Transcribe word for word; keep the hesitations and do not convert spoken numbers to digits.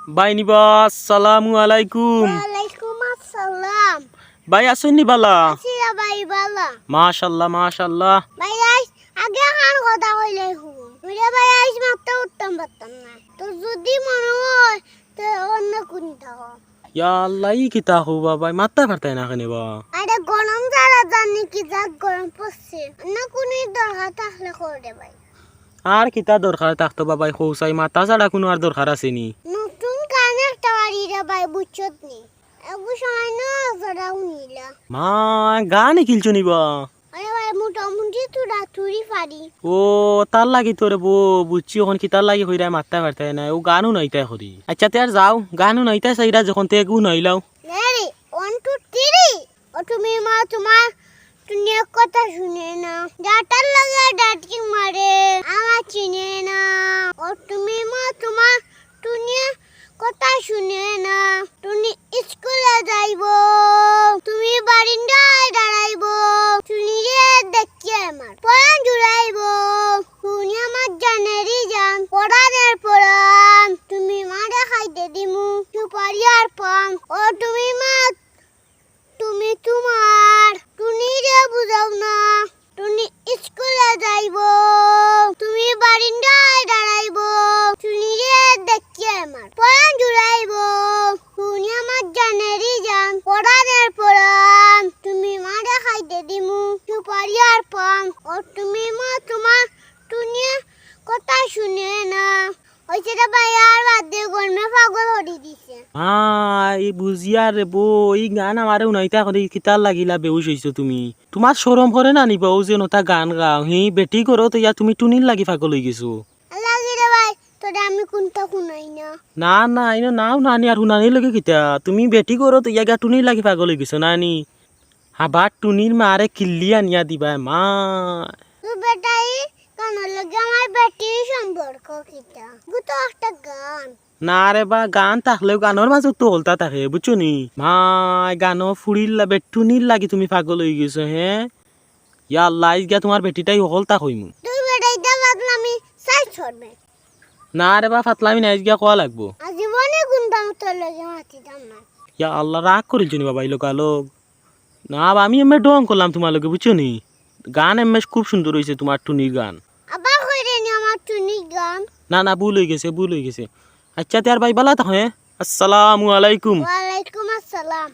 ভাই নিবা, আসসালামু আলাইকুম। ওয়ালাইকুম আসসালাম। ভাই আছইন নি বালা? আছি রে ভাই বালা। মাশাআল্লাহ, মাশাআল্লাহ। ভাই আইজ আগে খান কথা কইলাই হুন। ওরে ভাই আইজ মাত্র উঠতাম পারতাম না। তো যদি মনে হয় তো অন্য কোনটা কও। ইয়া আল্লাহ, ই কিতা কও বা ভাই, মাততায় পারতায় না কেনে বা? আরে গরম ছাড়া জানি কি জাত গরম পড়ছে। অন্য কোনো দরকার থাকলে কও রে ভাই। আর কিতা দরকার থাকতো বা ভাই, কও চাই, মাতা ছাড়া কুনু আর দরকার আছে নি? নতুন গান একটা পারি রে ভাই, বুঝছত নি? এগু সময় না জোড়া হুনিলা। মা, গান হিকিলছো নি বা? আরে ভাই, মোটামুটি থুড়া থুড়ি পারি। ও, তার লাগি তো রে বো, বুঝছি, অখন কিতার লাগি কইরায় মাততায় পারতায় না, অউ গান হুনাইতায় করি। আইচ্ছা, তে আর যাও, গান হুনাইতায় চাইরা যখন, তে এগু হুনাইলাও। নে রে, one, two, three। ও টুনি মা, তোমার টুনিয়ে কথা শুনে না। ডাটার লগে ডাটি মারে, আমার চিনে না। ও টুনি মা, তোমার টুনিয়ে কথা শুনে না। টুনি স্কুলে যাইবো, তুমি বারিন্দায় দাঁড়াইবো। টুনিরে দেখিয়া আমার পরান জুড়াইবো। টুনি আমার জানেরই জান, পরানের পরান। তুমি মারে খাইতে দিমু সুপারি আর পান। ও টুনি মা, তুমি তোমার টুনিরে বুঝাও না। টুনি স্কুলে যাইবো, তুমি বারিন্দায় দাঁড়াইবো। টুনিরে দেখিয়া আমার পরান জুড়াইবো। টুনি আমার জানেরই জান, পরানের পরান। তুমি মারে খাইতে দিমু সুপারি আর পান। ও টুনি মা, তোমার টুনিয়ে কথা শুনে না। অইছে রে ভাই, আর বাদ দে, গরমে পাগল করি দিছে। হ্যাঁ, ই বুঝিয়ার রে বো, ই গান আমারে হুনাইতায় করি কিতার লাগিলা বেহুশ অইছো তুমি? তোমার শরম করে না নি বা, অউ যে নতা গান গাও, হি বেটি ঘরো থইয়া তুমি টুনির লাগি পাগল অইগেছো। লাগি রে ভাই, তোরে আমি কুনতা হুনাই না। না, না, ইনো নাও না নি আর হুনানির লগে কিতা? তুমি বেটি ঘরো থইয়া গিয়া টুনির লাগি পাগল অইগেছো না নি? আবার টুনির মারে কিল্লি আনিয়া দিবায় মা। তুই বেটাই গানর লগে আমার বেটির সম্পর্ক কিতা? গু তো একটা গান। না রে বা, গান থাকলেও গানর মাঝে তো হকলতা থাকে, বুঝছো নি? মাই গানো ফুড়ির লা-, বেটুনির লাগি তুমি পাগল অইগেছো, হে? ইয়া আল্লাহ, আইজ গিয়া তোমার বেটিটাই হকলতা কইমু। তুই বেটাইতা পাগলামি চাই ছড়বে। না রে বা, ফাতলামি না, আইজ গিয়া কওয়া লাগবো। আর জীবনে গুন্ডা মতো লগে মাতিতাম না। ইয়া আল্লাহ, রাগ করিলছো নি বাবা, ই লোকালোক। না বা, আমি এমনে ঢং করলাম তোমার লগে, বুঝছো নি? গান এমনে খুব সুন্দর অইছে তোমার টুনির গান। আবার কইরে নি আমার টুনির গান। না, না, ভুল অইগেছে, ভুল অইগেছে। আইচ্ছা, তে আর ভাই বালা থাকো, হে? আসসালামু আলাইকুম। ওয়ালাইকুম আসসালাম।